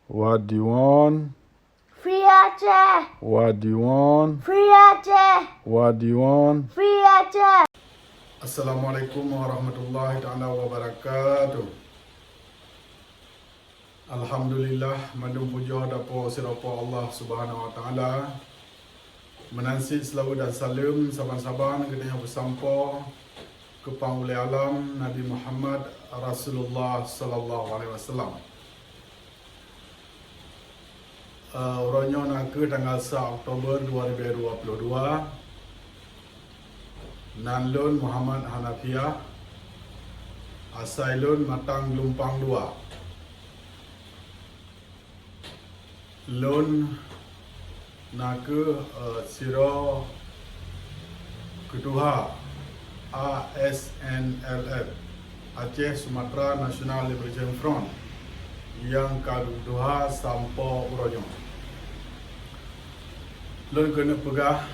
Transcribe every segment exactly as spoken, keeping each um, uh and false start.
What do you want? Free Aceh. What do you want? Free Aceh. What do you want? Free Aceh. Assalamualaikum warahmatullahi taala wabarakatuh. Alhamdulillah, mandum pujoe dapo siropo Allah Subhanahu wa taala. Meunan cit seulaweuet dan saleuem saban-saban geutanyoe peusampoe keu pangulée alam Nabi Muhammad Rasulullah sallallahu alaihi wasallam. Eh, uroe nyoe na kheueh tanggal sa Oktober dua ribu dua puluh dua. Nan lôn Muhammad Hanafiah, asai lôn Matang Geulumpang Dua. Lôn na kheueh, eh, sidroe keutuha A S N L F, Aceh Sumatra National Liberation Front, nyang ka geutuha sampoe uroe nyoe. Lôn keuneuk peugah,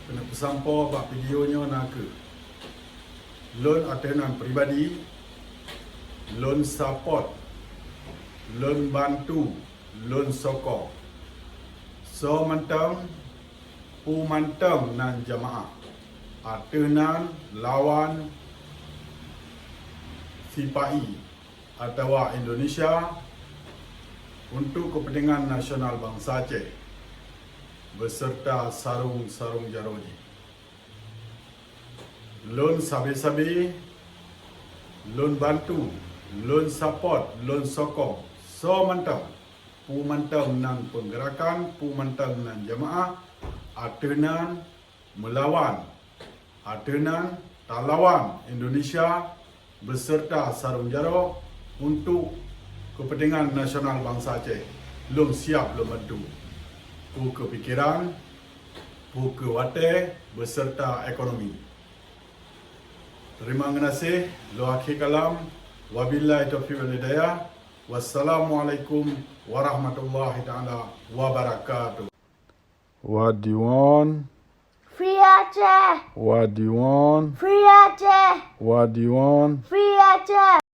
keuneuk peusampoe bak video nyoe na kheueh, lôn ateueh nan pribadi, lôn sapot, lôn bantu, lôn sokong. Soe mantong, peue mantong nan jamaah, ateueh nan lawan sipa-i atawa Indonesia untuk kepentingan nasional bansa Aceh beserta sarong-sarong jaroe jih. Lôn sabe-sabe, lôn bantu, lôn sapot, lôn sokong, soe mantong, peue mantong nan peugerakan, peue mantong nan jamaah, ateueh nan meulawan, ateueh nan talawan Indonesia beserta sarong jaroe untuk kepentingan nasional bansa Aceh. Lôn siap lôn bantu, peue keu pikeran, peue keu watée, beserta ekonomi. Terima geunaséh, lôn akhé kalam. Wabillahi taufiq wal hidayah. Wassalamualaikum warahmatullahi taala wabarakatuh. What do you want? Free Aceh. What do you want? Free Aceh. What do you want? Free Aceh.